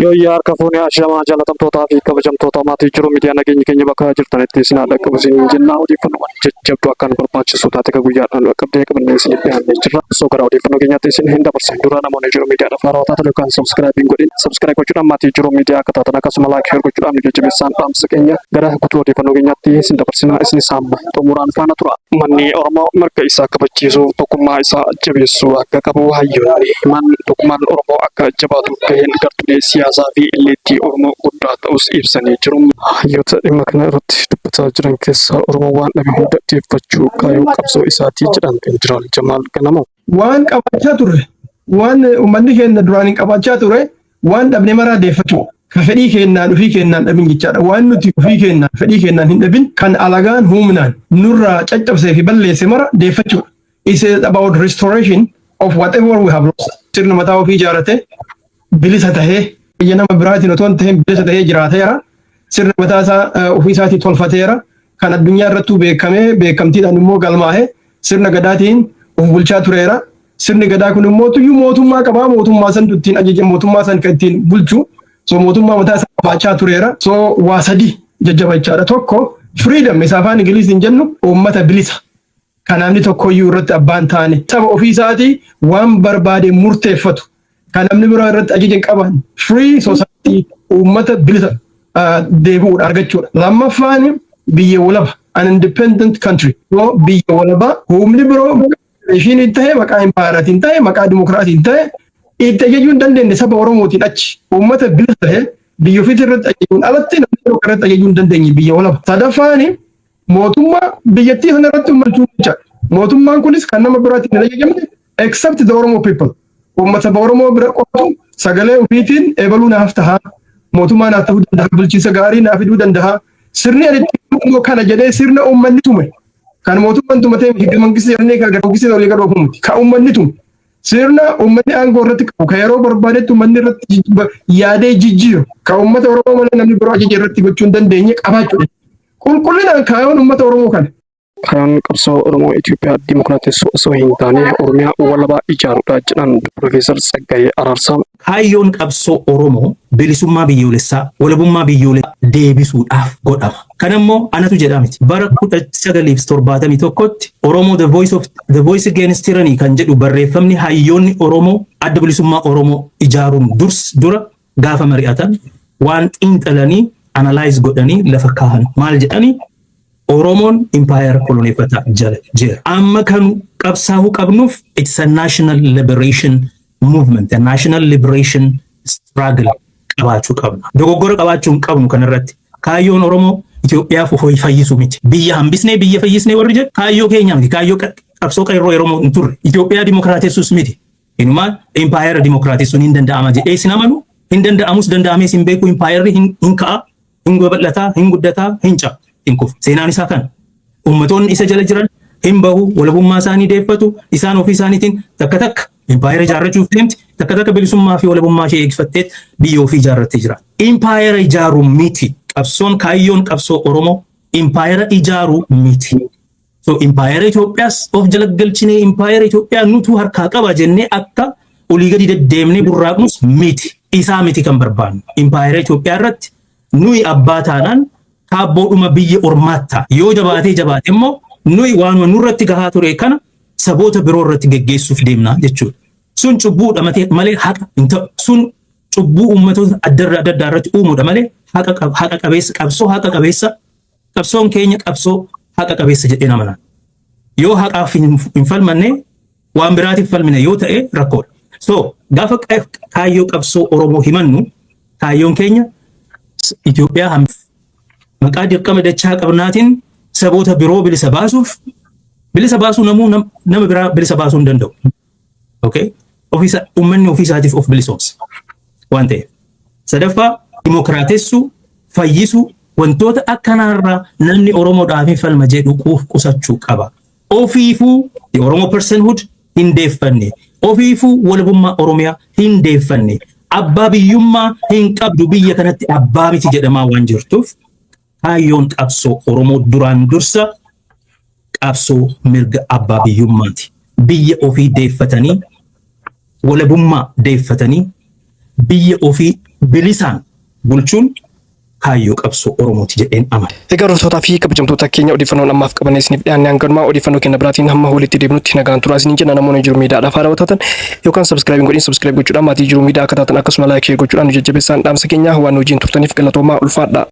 Yooyyaa, harka fuunee, ashamaa, jaalatamtootaa fi kabajamtoota maatii Jiru Miidiyaa, nageenyi keenya bakka jirtanitti isin haa dhaqqabu isin jenna. Odeeffannoowwan jajjabduu akkaan barbaachisu taate kan guyyaadhaan qabdee qabannee isiniif dhiyaannee jirra. Osoo gara odeeffannoo keenyaatti isin hin dabarsin dura, namoonni Jiru Miidiyaadhaaf haarawaa taatan yookaan subscribe hin godhin subscribe gochuudhaan maatii Jiru Miidiyaa akka taatan, akkasuma like, share gochuudhaan nu jajjabeessaan dhaamsa keenya. Gara guutuu odeeffannoo keenyaatti isin dabarsina, isinis hamma xumuraan faana tura. Uummanni Oromoo mirga isaa kabachiisuuf tokkummaa isaa jabeessuu akka qabu hayyoonni himan. Tokkummaan Oromoo akka jabaatu gaheen gartuulee siyaasaa fi illeettii Oromoo guddaa ta'us ibsanii jiru. Hayyoota dhimma kana irratti dubbataa jiran keessaa, Oromoo waan dhabe hunda deeffachuu kaayyoo qabsoo isaatii jedhan Jeneraal Jamaal Ganamoo. Waan qabaachaa turre, waan uummanni keenya duraan hin qabaachaa ture, waan dhabne maraa deeffachuu. Ka fedhii keenyaan ofii keenyaan dhabin jechaadha. Waan nuti ofii keenyaan fedhii keenyaan hin dhabin, kan alagaan humnaan nurraa caccabsee fi balleesse mara deeffachuudha. It's about restoration of whatever we have lost. Sirna mataa ofii ijaarate, bilisa tahee, biyya nama biraatiin otoo hin tahin bilisa tahee jiraateera. Sirna mataa isaa ofii isaatii tolfateera. Kan addunyaa irrattuu beekamee, beekamtiidhaan immoo galmaa'ee, sirna gadaatiin of bulchaa tureera. Sirni gadaa kun immoo tuyyuu mootummaa qabaa, mootummaa santu ittiin ajaja, mootummaa san kan ittiin bulchu. So mootummaa mataa isaa qabaachaa tureera. So waa sadi jajjaba jechaadha. Tokko, freedom isa afaan Ingiliziin jennu, uummata bilisa. Kan namni tokkoyyuu irratti abbaan taane, saba ofii isaatii waan barbaade murteeffatu, kan namni biraa irratti ajaja hin qaban, free society, uummata bilisa deebi'uudha, argachuudha. Lammaffaan biyya walaba, an independent country. So biyya walabaa humni biroo maqaa federeeshinii ta'e, maqaa impaayeraatiin ta'e, maqaa dimokiraatiin ta'e itti ajajuu hin dandeenye saba Oromootiin achi, uummata bilisa ta'e, biyya ofiitii irratti ajajuun alatti namni biroo irratti ajajuu hin dandeenye, biyya walaba. Sadaffaan mootummaa biyyattii sana irratti ummachuu jecha. Mootummaan kunis kan nama biraatiin hin ajajamne, except the Oromo people. Uummata saba Oromoo bira qofatu sagalee ofiitiin ebaluu naaf taha. Mootummaa naaf ta'uu danda'a. Bulchiinsa gaarii naaf fiduu danda'a. Sirni ani itti immoo kana jedhee sirna uummanni tume. Kan mootummaan tumatee higga mangistii jedhanii kan mangistii olii gad oofu miti. Kan uummanni tume. Sirna uummanni aangoo irratti qabu, kan yeroo barbaadetti uummanni irratti yaadee jijjiiru, kan uummata Oromoo malee namni biroo ajaja irratti gochuu hin dandeenye qabaachuudha. Qulqullinaan kaayoon uummata Oromoo kana. Kaayyoon qabsoo Oromoo Itoophiyaa dimokiraatessuu osoo hin taane Oromiyaa walabaa ijaaruudha jedhan Piroofeesar Tsaggaayee Araarsaa. Kaayyoon qabsoo Oromoo bilisummaa biyyoolessaa, walabummaa biyyoolessaa deebisuudhaaf godhama. Kana immoo anatu jedhaa miti. Bara 1971tti Oromoo The Voice of The Voice Against Tyranny kan jedhu barreeffamni hayyoonni Oromoo Adda Bilisummaa Oromoo ijaaruun durs dura gaafa mari'atan waan xiinxalanii, analyze godhanii lafa kaahan maal jedhanii? Oromoon impaayera koloneeffataa jala jira. Amma kan qabsaa'uu qabnuuf it's a national liberation movement, a national liberation struggle qabaachuu qabna. Dogoggora qabaachuu hin qabnu kanarratti. Kaayyoon Oromoo Itoophiyaaf fayyisuu miti. Biyya hambisnee biyya fayyisnee warri jedhu kaayyoo keenya miti. Kaayyoo qabsoo qeerroo Oromoo hin turre. Itoophiyaa dimokiraatessuus miti. Inumaa impaayera dimokiraatessuun hin danda'ama jedhee sin amanu, hin danda'amus, danda'amees hin beeku. Impaayerri hin ka'a, hin babal'ataa, hin guddataa, hin ca'a, hin kufu. Seenaan isaa kana. Ummatoonni isa jala jiran hin bahu, walabummaa isaanii deeffatu, isaan ofii isaaniitiin takka takka impaayera ijaarrachuuf deemti, takka takka bilisummaa fi walabummaa ishee eegsifattee biyya ofii ijaarrattee jira. Impaayera ijaaruu miti. Qabsoon, kaayyoon qabsoo Oromoo impaayera ijaaruu miti. So impaayera Itoophiyaas of jala galchinee impaayera Itoophiyaa nutu harkaa qaba jennee akka olii gadi deddeemnee burraaqnus miti. Isaa miti kan barbaannu. Impaayera Itoophiyaa irratti nuyi abbaa taanaan kaabboodhuma biyya ormaatti ta'a. Yoo jabaatee jabaate immoo nuyi waanuma nurratti gahaa ture kana saboota biroo irratti geggeessuuf deemna jechuudha. Sun cubbuudha malee haqa hin ta'u. Sun cubbuu uummatoota adda adda addaa irratti uumuudha malee haqa qabeessa, qabsoo haqa qabeessa, qabsoon keenya qabsoo haqa qabeessa jedhee amana. Yoo haqaaf hin falmanne, waan biraatiif falmine yoo ta'e rakkoodha. So gaafa kaayyoo qabsoo Oromoo himannu, kaayyoon keenya Itoophiyaa maqaa dirqama dachaa qabnaatiin saboota biroo bilisa baasuuf, bilisa baasuu namuu nama biraa bilisa baasuu hin danda'u. Okay? Ofiisa uummanni ofiisaatiif of bilisoomsa waan ta'eef. Sadaffaa, dimokiraatessuu, fayyisuu, wantoota akkanaarraa namni Oromoodhaaf hin falma jedhu quuf qusachuu qaba. Ofiifuu the Oromo personhood hin deeffanne. Ofiifuu walabummaa Oromiyaa hin deeffanne. Abbaa biyyummaa hin qabdu, biyya kanatti abbaa miti jedhamaa waan jirtuuf, kaayyoon qabsoo Oromoo duraan dursa qabsoo mirga abbaa biyyummaati. Biyya ofii deeffatanii, walabummaa deeffatanii, biyya ofii Bilisaan bulchuun kaayyoo qabsoo Oromooti jedheen amana. Egaa hordoftoota fi kabajamtoota keenya, odeeffannoon ammaaf qabannee isiniif dhiyaanne hanganumaa. Odeeffannoo keenya biraatiin hamma walitti deebinutti nagaan turaa isiniin jenna. Namoonni Jiru Miidiyaadhaaf haarawaa taatan yookaan subscribe hin godhin, subscribe gochuudhaan maatii Jiru Miidiyaa akka taatan, akkasuma like gochuudhaan nu jajjabeessaan dhaamsa keenya. Waan nu wajjin turtaniif galatoomaa, ulfaadha.